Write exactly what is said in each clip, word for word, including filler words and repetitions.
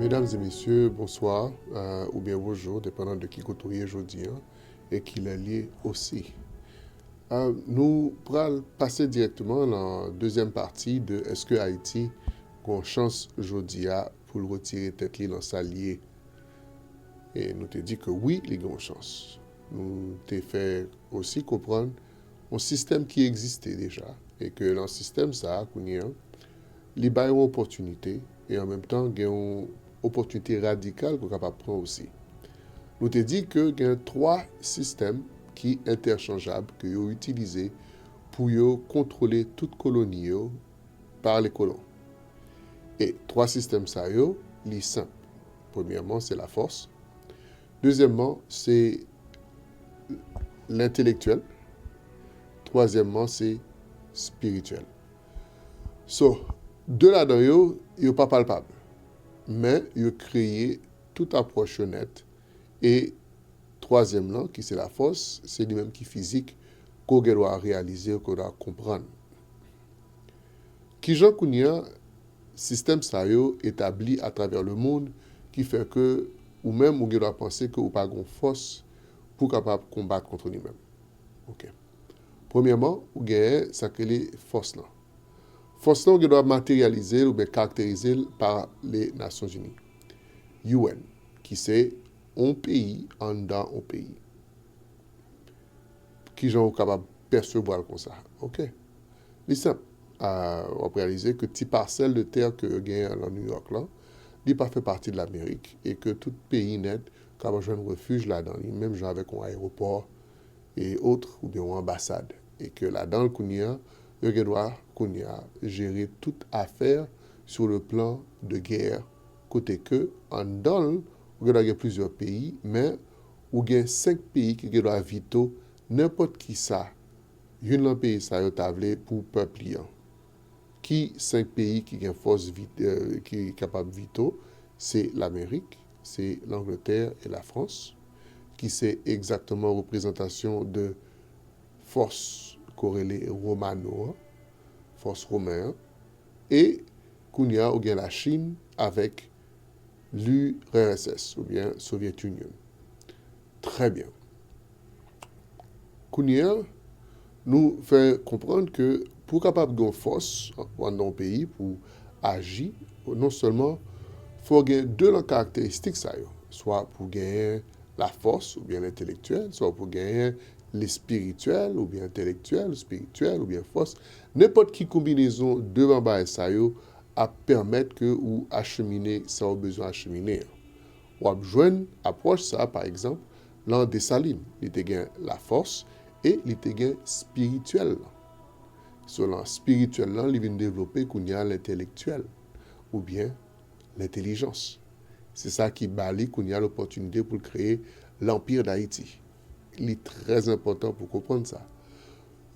Medam e mesye, bonswa, euh, oubyen bonjou, depandan de ki kote w ye jodi a, e kilè l ye osi. Euh, nou pral pase dirèkteman nan dezyèm pati de èske Ayiti gon chans jodi a pou l retire tèt li nan sa l ye. E nou te di ke wi, li gen yon chans. Nou te fè osi konprann yon sistèm ki egziste deja, e ke nan sistèm sa a, kounye a, li bay yon opòtinite, e an menm tan, gen yon opòtinite radikal ke w kapab pran osi. Nou te di ke gen twa sistèm ki entèchanjab, ke yo itilize pou yo kontwole tout koloni yo pa le kolon. E twa sistèm sa yo, li senp. Premyèman, se lafòs. Dezyèmman, se lentelektyèl. Twazyèmman, se espirityèl. So, de ladan yo, yo pa palpab. Men, yo kreye tout apwòch yo nèt. E twazyèm lan, ki se lafòs, se li menm ki fizik, ke w gen dwa reyalize, ke w dwa konprann. Kijan kounye a, sistèm sa yo etabli atravè lemonn ki fè ke ou menm ou gen dwa panse ke ou pa gen fòs pou w kapab konbat kont li menm. Ok. Premyèman, ou genyen sa k rele fòs lan. Fòs lan, ou gen dwa materyalize l oubyen karakterize l pa le Nasyon Ini, U N, ki se yon peyi anndan yon peyi. Kijan ou kapab pèsevwa l konsa? Ok. Li senp. Ah, w ap reyalize ke ti pasèl de tè ke yo genyen nan New York lan, li pa fè pati de Lamerik e ke tout peyi nèt kapab jwenn refij ladan li, menm jan avèk yon ayewopò e otre, oubyen yon anbasad. E ke ladan l kounye a, yo gen dwa kounye a jere tout afè sur le plan de guerre, kote ke anndan l, ou gen dwa gen plizyè peyi, men ou gen senk peyi ki gen dwa veto nenpòt ki sa youn lan peyi sa yo ta vle pou pèp li an. Ki senk peyi ki gen fòs vit-, euh, ki kapab veto? Se Lamerik, se Langletè e Lafrans, ki se egzakteman reprezantasyon de fòs ke w rele Romano an, fòs women an, e kounye a ou gen Lachin avèk l'U R S S oubyen Soviet Union. Trè byen. Kounye a, nou fè konprann ke pou w kapab gen yon fòs anndan yon peyi pou aji, non sèlman fò w gen de lan karakteristik sa yo, swa pou w genyen lafòs oubyen lentelektyèl, swa pou w genyen lespirityèl oubyen entelektyèl, espirityèl oubyen fòs. Nenpòt ki konbinezon de bagay sa yo ap pèmèt ke ou achemine sa w bezwen achemine an. W ap jwenn apwòch sa, pa egzanp, lan Desalin. Li te gen lafòs e li te gen espirityèl lan. So, lan espirityèl lan, li vin devlope kounye a lentelektyèl oubyen lentelijans. Se sa ki ba li kounye a lopòtinite pou l kreye Lanpir Dayiti. Li trè enpòtan pou konprann sa.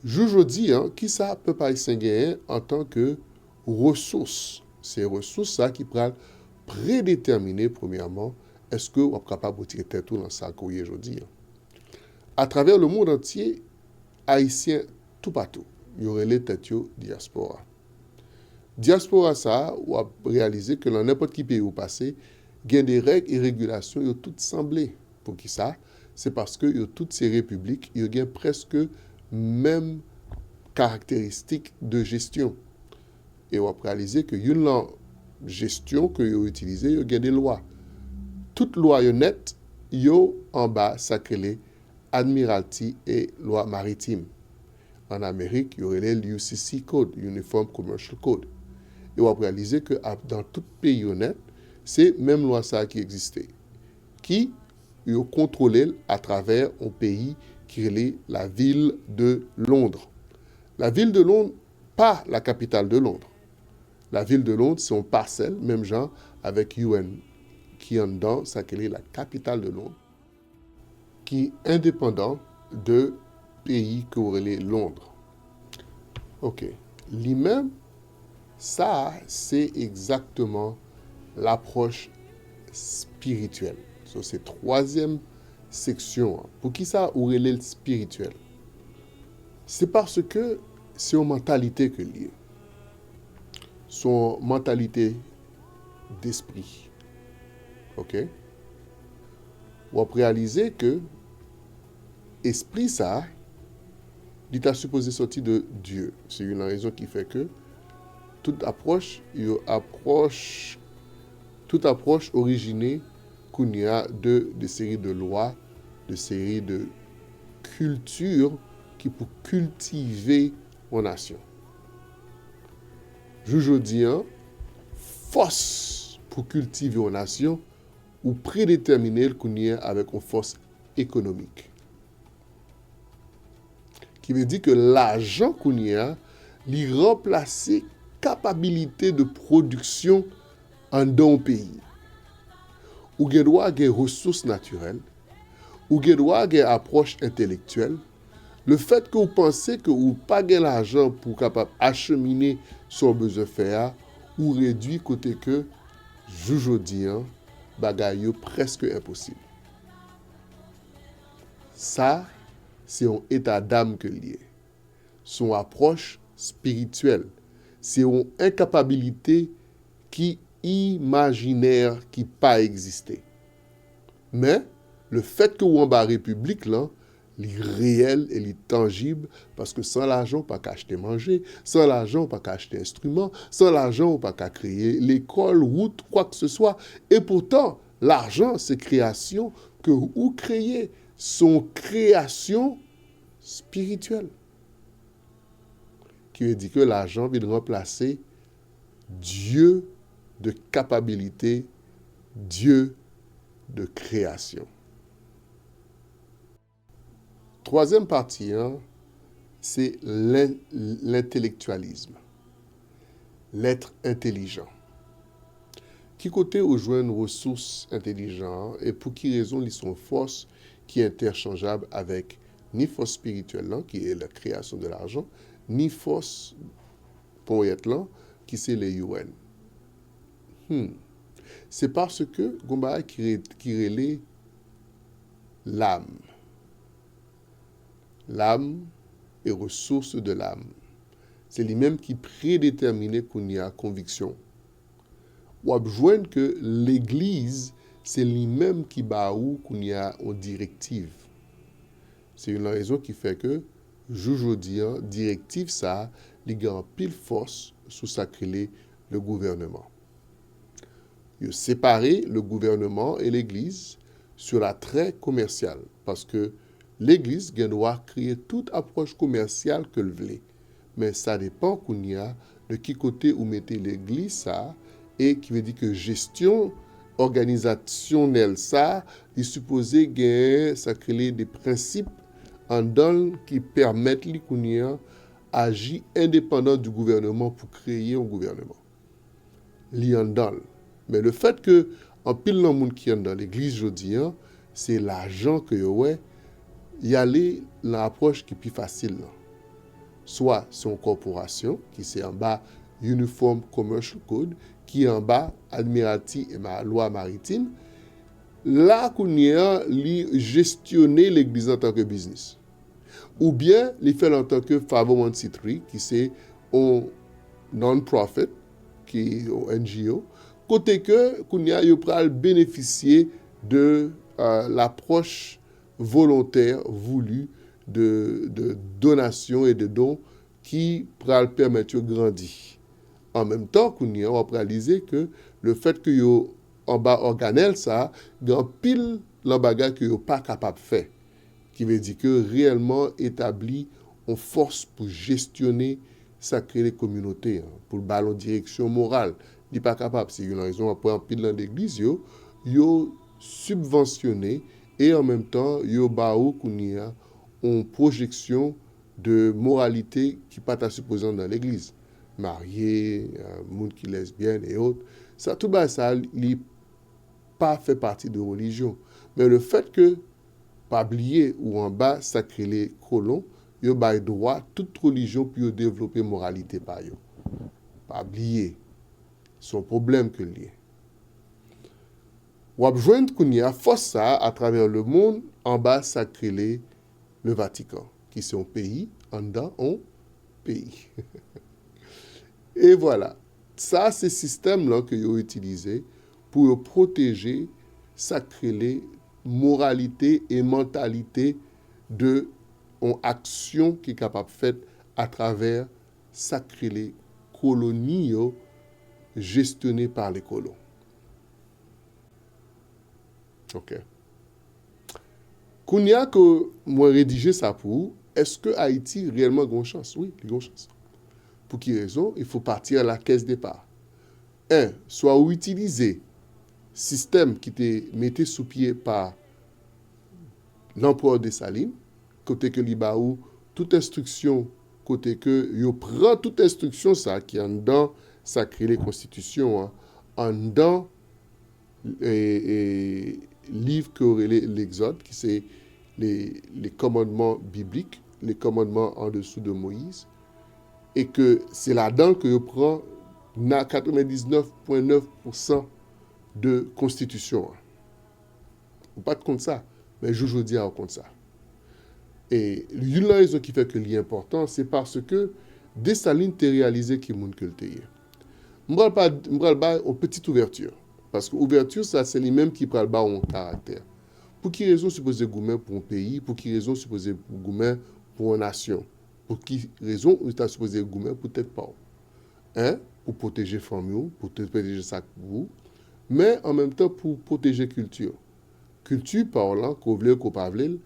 Jou jodi a, kisa pèp ayisyen genyen antanke resous? Se resous sa ki pral predetèmine, premyèman, èske w ap kapab retire tèt ou lan sa ke w ye jodi a. Atravè lemonn antye, Ayisyen toupatou, yo rele tèt yo dyaspora. Dyaspora sa a, w ap reyalize ke lan nenpòt ki peyi ou pase, gen de règ e regilasyon yo tout sanble. Poukisa? Se paske yo tout se repiblik, yo gen prèske menm karakteristik de jesyon. E w ap reyalize ke youn lan jesyon ke yo itilize, yo gen de lwa. Tout lwa yo nèt, yo anba sa k rele Admiralty e lwa maritim. An Amerik, yo rele l U C C Code, Uniform Commercial Code. E w ap reyalize ke ap, dan tout peyi yo nèt, se menm lwa sa a ki egziste, ki yo kontwole l atravè yon peyi ki rele la ville de Londres. La ville de Londres, pa la capitale de Londres. La ville de Londres, se yon pasèl, menm jan avèk U N, ki anndan sa ki rele la capitale de Londres, ki endepandan de peyi ke w rele Londres. Ok. Li menm, sa a, se egzakteman lapwòch espirityèl. So, se twazyèm seksyon an. Poukisa ou rele l espirityèl? Se paske se yon mantalite ke l ye. Se yon mantalite despri. Ok? W ap reyalize ke espri sa a, li ta sipoze sòti de Dye. Se youn nan rezon ki fè ke tout apwòch, yo apwòch, tout apwòch orijine kounye a de, de seri de lwa, de seri de kilti ki pou kiltive yon nasyon. Jou jodi a, fòs pou kiltive yon nasyon, ou predetèmine l kounye a avèk yon fòs ekonomik. Ki vle di ke lajan kounye a, li ranplase kapabilite de pwodiksyon anndan yon peyi. Ou gen dwa gen resous natirèl, ou gen dwa gen apwòch entèlektyèl. Lefèt ke w panse ke ou pa gen lajan pou w kapab achemine sa w bezwen fè a, ou redui kote ke, jou jodi a, bagay yo prèske enposib. Sa, se yon eta dam ke l ye. Se yon apwòch espirityèl. Se yon enkapabilite ki imajinè, ki pa egziste. Men, lefèt ke w anba repiblik lan, li reyèl e li tanjib, paske san lajan, w pa ka achte manje, san lajan, w pa ka achte enstriman, san lajan, w pa ka kreye lekòl, wout, kwakseswa. E poutan, lajan, se kreyasyon ke ou kreye, se yon kreyasyon espirityèl. Ki vle di ke lajan vin ranplase Dye de kapabilite, Dye de kreyasyon. Twazyèm pati an, se len-, lentelektyalizm, lèt entelijan. Ki kote ou jwenn resous entelijan an e pou ki rezon li se yon fòs ki entèchanjab avèk ni fòs espirityèl lan, ki est la création de l'argent, ni fòs ponyèt lan, ki se le yuan? Hmm. Se paske gon bagay ki re-, ki rele lam. Lam e resous de lam. Se li menm ki predetèmine kounye a konviksyon. W ap jwenn ke legliz, se li menm ki ba ou kounye a yon direktiv. Se youn nan rezon ki fè ke, jou jodi a, direktiv sa a, li gen anpil fòs sou sa k rele le gouvernement. Yo separe le gouvernement et l'église sur la très commerciale, paske legliz gen dwa kreye tout apwòch komèsyal ke l vle. Men sa depan kounye a de ki kote ou mete legliz sa a, e ki vle di ke jesyon òganizasyonèl sa a, li sipoze gen sa k rele de prensip anndan l ki pèmèt li kounye a aji endepandan di gouvèneman pou kreye yon gouvèneman. Li anndan l. Men lefèt ke anpil nan moun ki anndan legliz jodi a, se lajan ke yo wè, y ale nan apwòch ki pi fasil lan. Swa se yon kòporasyon ki se anba Uniform Commercial Code, ki anba Admiralty e ma-, lwa maritim, la kounye a, li jestyone legliz antanke biznis. Oubyen li fè l antanke five oh one C three, ki se yon non-profit, ki yon N G O, kote ke kounye a yo pral benefisye de, euh, lapwòch volontè, voulu de, de donasyon e de don ki pral pèmèt yo grandi. An menm tan, kounye a, w ap reyalize ke lefèt ke yo anba òganèl sa a, gen anpil nan bagay ke yo pa kapab fè. Ki vle di ke reyèlman etabli yon fòs pou jestyone sa k rele kominote an, pou l ba l yon direksyon moral. Li pa kapab. Se youn nan rezon w ap wè anpil nan legliz yo, yo sibvansyone e an menm tan, yo ba ou kounye a yon pwojeksyon de moralite ki pa ta sipoze anndan legliz. Marye, euh, moun ki lesbyèn e ot. Sa, tout bagay sa, li pa fè pati de relijyon. Men lefèt ke, pa bliye, ou anba sa k rele kolon, yo bay dwa tout relijyon pou yo devlope moralite pa yo. Pa bliye, se yon pwoblèm ke l ye. W ap jwenn kounye a fòs sa a atravè lemonn anba sa k rele le Vatican, ki se yon peyi anndan yon peyi. E vwala, sa se sistèm lan ke yo itilize pou yo pwoteje sa k rele moralite e mantalite de yon aksyon ki kapab fèt atravè sa k rele koloni yo, jestyone pa le kolon. Ok. Kounye a ke mwen redije sa pou ou, èske Ayiti reyèlman gen yon chans? Wi, li gen yon chans. Pou ki rezon? Il faut partir à la caisse départ. En, swa ou itilize sistèm ki te mete sou pye pa Lanperè Desalin, kote ke li ba ou tout enstriksyon, kote ke yo pran tout enstriksyon sa ki anndan sa k rele konstitisyon an, anndan e, e, liv ke yo rele Legzòd, ki se le, le kòmandman biblik, le kòmandman an desou de Moyiz, e ke se ladan ke yo pran nan katrevendiznèf pwen nèf pousan de konstitisyon an. Ou pa t konn sa, men jou jodi a ou konn sa. E youn nan rezon ki fè ke li enpòtan, se paske Desalin te reyalize ki moun ke l te ye. M pral ba, m pral bay yon pitit ouvèti. Paske ouvèti sa, se li menm ki pral ba w yon karaktè. Pou ki rezon w sipoze goumen pou yon peyi? Pou ki rezon w sipoze goumen pou yon nasyon? Pou ki rezon ou ta sipoze goumen pou tèt pa w? En, pou pwoteje fanmi w, pou te pwoteje sa k pou ou, men an menm tan pou pwoteje kilti w. Kilti pa w lan, ke w vle l, ke w pa vle l,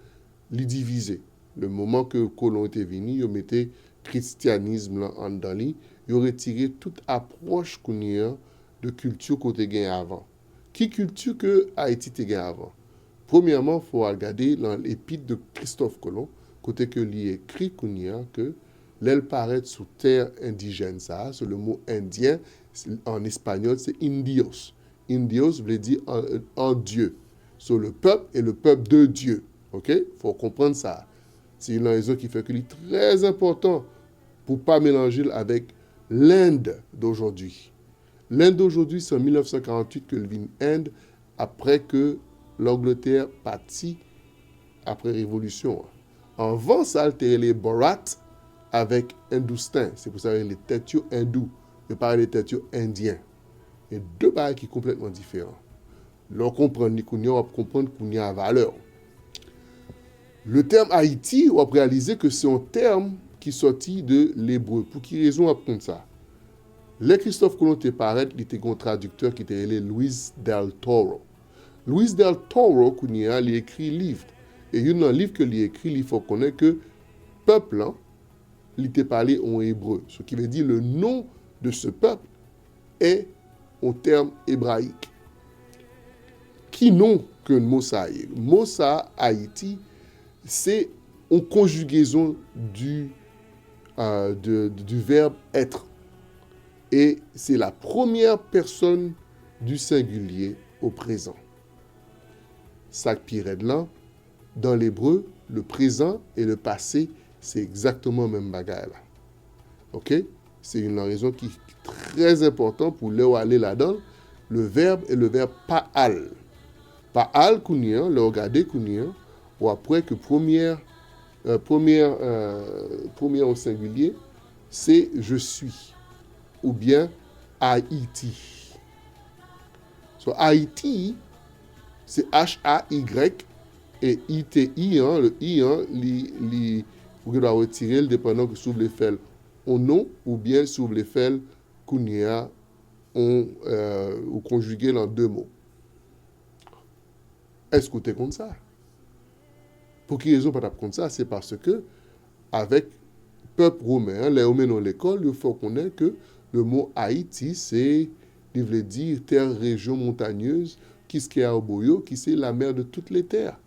li divize. Le moman ke kolon yo te vini, yo mete kristyanism lan anndan li, yo retire tout apwòch kounye a de kilti ke w te gen avan. Ki kilti ke Ayiti te gen avan? Premyèman, fò w al gade nan epit de Christophe Colomb, kote ke li ekri kounye a ke lè l parèt sou tè endijèn sa a, se le mo endyen, an espanyòl, se indios. Indios vle di an, an Dye. So, le peuple est le peuple de Dieu. Ok? Fò w konprann sa. Se youn nan rezon ki fè ke li trè enpòtan pou pa melanje l avèk l'Inde d'aujourd'hui. L'Inde d'aujourd'hui, se an mil nèf san karanntuit ke l vin End, apre ke Langletè pati apre revolisyon an. Anvan sa, l te rele Bharat avèk Endousten. Se pou sa yo rele tèt yo endou. Yo pa rele tèt yo endyen. E de bagay ki konplètman diferan. Lè w konprann li kounye a, w ap konprann kounye a valè w. Le tèm Ayiti, w ap reyalize ke se yon tèm ki sòti de lebre. Pou ki rezon w ap konn sa? Lè Christophe Colomb te parèt, li te gen yon tradiktè ki te rele Luis del Toro. Luis del Toro, kounye a, li ekri liv. E youn nan liv ke li ekri, li fè w konnen ke pèp lan, li te pale an ebre. Ce qui veut dire le nom de ce peuple est un terme hébraïque. Ki non ke mo sa ye? Mo sa, Ayiti, se yon konjigezon du, euh, de, du verbe être. E se la premyè pèsòn du sengilye o prezan. Sa k pi rèd lan, dans l'hébreu, le présent et le passé, se egzakteman menm bagay la. Ok? Se youn nan rezon ki trè enpòtan pou lè w ale ladan l, le verbe et le verbe pa'al. Pa'al kounye a, lè w gade kounye a, w ap wè ke premyè, euh, premyè, euh, premyè o sengilye, se je suis, oubyen Ayiti. So, Ayiti, se H A Y, e I T I an, le I an, li, li, ou gen dwa retire l, depandan ke si w vle fè l on non, oubyen si w vle fè l kounye a, on, euh, ou konjige l an de mo. Èske w te konn sa? Pou ki rezon w pa t ap konn sa? Se paske avèk pèp women an, lè yo mennen w lekòl, yo fè w konnen ke le mo Ayiti, se, li vle di terre, région montagneuse, Quisqueya Oboyo, qui c'est la mère de toutes les terres.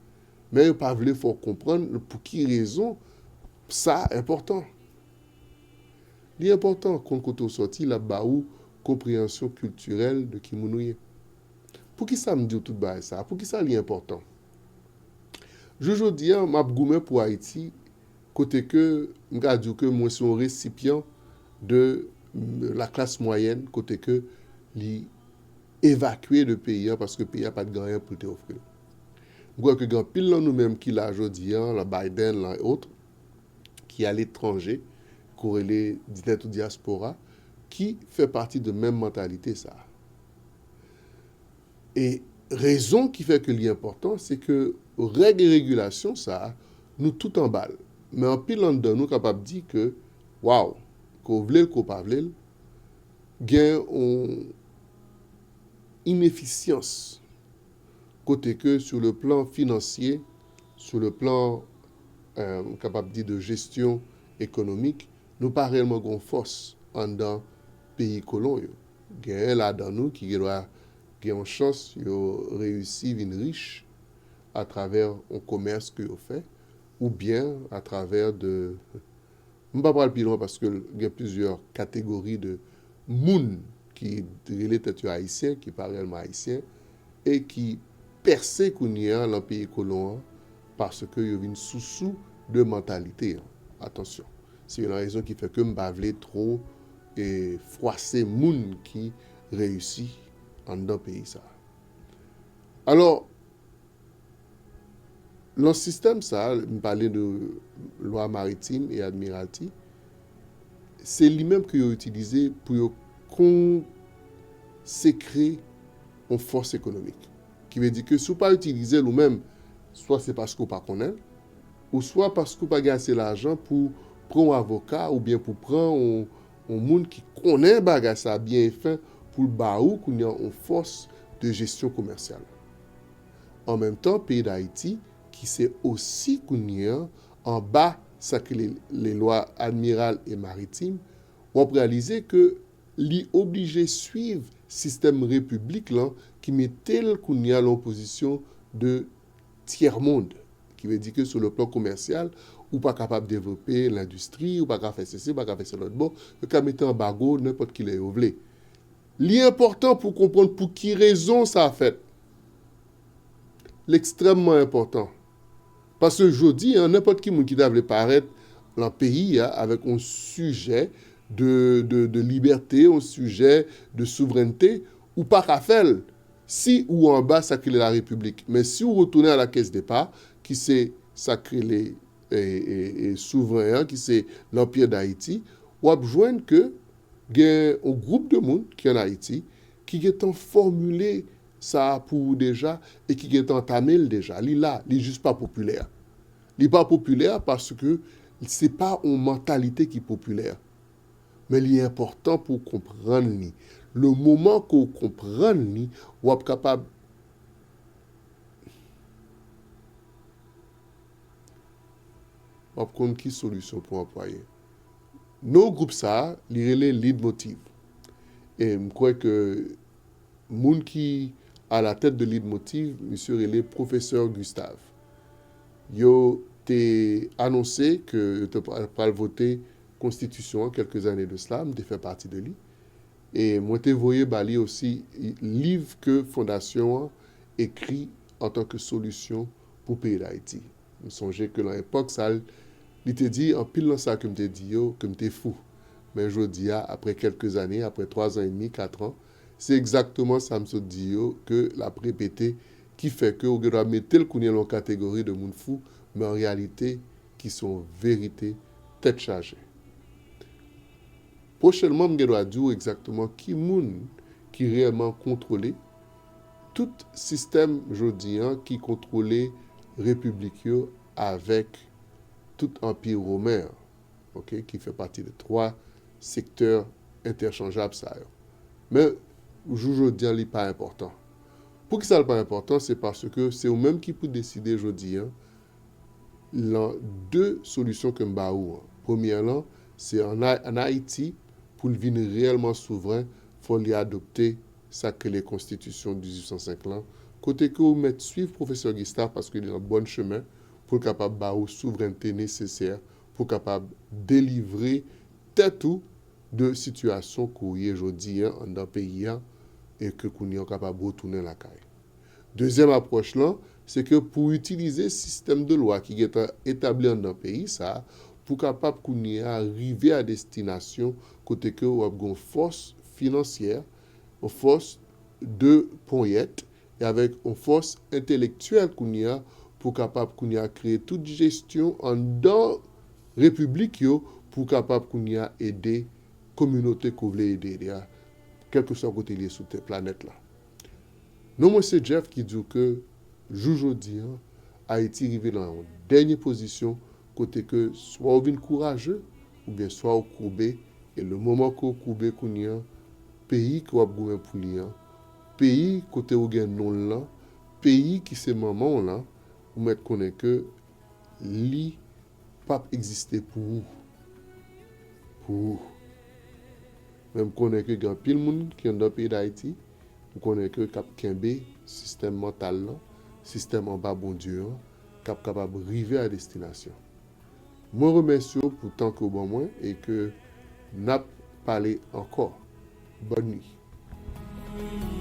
Men yo pa vle fè w konprann pou ki rezon sa enpòtan. Li enpòtan konn kote w sòti, l ap ba ou konpreyansyon kiltirèl de ki moun ou ye. Poukisa m di w tout bagay sa a? Poukisa li enpòtan? Jou jodi a, m ap goumen pou Ayiti, kote ke m ka di w ke mwen se yon resipyan de la classe moyenne, kote ke li evakye de peyi a paske peyi a pa t gen anyen pou l te ofri l. M kwè ke gen anpil nan nou menm ki la jodi a, la Biden, la et autres, ki aletranje, ke w rele di tèt ou dyaspora, ki fè pati de menm mantalite sa a. E Rezon ki fè ke li enpòtan, se ke règ e regilasyon sa a, nou tout anba l. Men anpil anndan nou kapab di ke, waw, ke w vle l, ke w pa vle l, gen yon inefisyans kote ke sou le plan finansye, sou le plan, euh, m kapab di de jesyon ekonomik, nou pa reyèlman gen yon fòs anndan peyi kolon yo. Genyen ladan nou ki gendwa gen yon chans yo reyisi vin rich atravè yon komès ke yo fè, oubyen atravè de, m pa pral pi lwen paske gen plizyè kategori de moun ki rele tèt yo ayisyen, ki pa reyèlman ayisyen, e ki pèse kounye a lan peyi kolon an, paske yo vin sousou de mantalite an. Atansyon, se youn nan rezon ki fè ke m pa vle two, e, fwase moun ki reyisi anndan peyi sa a. Alò, lan sistèm sa a, m pale de lwa maritim e admiralti, se li menm ke yo itilize pou yo konsekre yon fòs ekonomik. Ki vle di ke si w pa itilize l ou menm, swa se paske w pa konnen l, ou swa paske w pa gen ase lajan pou pran yon avoka oubyen pou pran yon, yon moun ki konnen bagay sa byen e fen pou l ba ou kounye a yon fòs de jesyon komèsyal. An menm tan, peyi Dayiti, ki se osi kounye a anba sa ki le, le lwa admiral e maritim, w ap reyalize ke li oblije swiv sistèm repiblik lan ki mete l kounye a lan pozisyon de tyèmonn. Ki vle di ke sou le plan komèsyal, ou pa kapab devlope lendistri, ou pa ka fè sesi, ou pa ka fè se lòt bò, yo ka mete anbago nenpòt ki lè yo vle. Li enpòtan pou konprann pou ki rezon sa fèt. Li ekstrèmman enpòtan. Paske jodi a, nenpòt ki moun ki ta vle parèt lan peyi a avèk yon sijè de, de, de libète, yon sijè de souvrènte, ou pa ka fè l si ou anba sa ki rele la repiblik. Men si ou retounen a la caisse départ, ki se sa ki rele, e, e, e, souvren an, ki se Lanpir Dayiti, w ap jwenn ke gen yon gwoup de moun ki ann Ayiti ki gentan fòmile sa a pou ou deja e ki gentan antame l deja. Li la, li jis pa popilè. Li pa popilè paske se pa yon mantalite ki popilè. Men li enpòtan pou w konprann li. Le moman ke w konprann li, w ap kapab w ap konn ki solisyon pou anplwaye. Non gwoup sa a, li rele Leitmotiv. E m kwè ke moun ki a la tèt de Leitmotiv, misye rele Pwofesè Gustave. Yo te anonse ke yo te pral, pral vote konstitisyon an kèlke zane de sila, m te fè pati de li. E mwen te voye ba li osi liv ke fondasyon an ekri antanke solisyon pou peyi Dayiti. M sonje ke lan epòk sa, li te di anpil nan sa ke m te di yo, ke m te fou. Men jodi a, apre kèlke zane, apre twa zan edmi, kat an, se egzakteman sa m sot di yo ke l ap repete, ki fè ke ou gendwa mete l kounye a lan yon kategori de moun fou, men an reyalite, ki se yon verite tèt chaje. Pwochènman, m gendwa di w egzakteman ki moun ki reyèlman kontwole tout sistèm jodi a ki kontwole repiblik yo avèk tout anpi women an, oke, ki fè pati de twa sektè entèchanjab sa yo. Men, jou jodi a, li pa enpòtan. Poukisa l pa enpòtan? Se paske se ou menm ki pou deside jodi a, lan de solisyon ke m ba ou an. Premyè lan, se ann Ay-, ann Ayiti, pou l vin reyèlman souvren, fò li adopte sa k rele konstitisyon dizuit san senk lan, kote ke ou mèt swiv Pwofesè Gustave paske li lan bòn chemen pou l kapab ba ou souvrènte nesesè pou w kapab delivre tèt ou de sitiyasyon ke w ye jodi a anndan peyi a e ke kounye a w kapab retounen lakay. Dezyèm apwòch lan, se ke pou w itilize sistèm de lwa ki gentan etabli anndan peyi sa a, pou w kapab kounye a rive a destinasyon kote ke w ap gen yon fòs finansyè, yon fòs de ponyèt, e avèk yon fòs entelektyèl kounye a, pou w kapab kounye a kreye tout jesyon anndan repiblik yo, pou w kapab kounye a ede kominote ke w vle ede a, kèlkeswa kote l ye sou tè planèt la. Non mwen se Jeff ki di w ke jou jodi an, Ayiti rive nan yon dènye pozisyon kote ke swa w vin kouraje oubyen swa w koube, e le moman ke w koube kounye an, peyi ke w ap goumen pou li an, peyi kote w gen non l lan, peyi ki se manman w lan, ou mèt konnen ke li p ap egziste pou ou. Pou ou. Men m konnen ke gen anpil moun ki anndan peyi Dayiti, m konnen ke k ap kenbe sistèm mantal lan, sistèm anba Bondye an, k ap kapab rive a destinasyon. Mwen remèsye w pou tan ke w ban mwen e ke n ap pale ankò. Bòn nwi.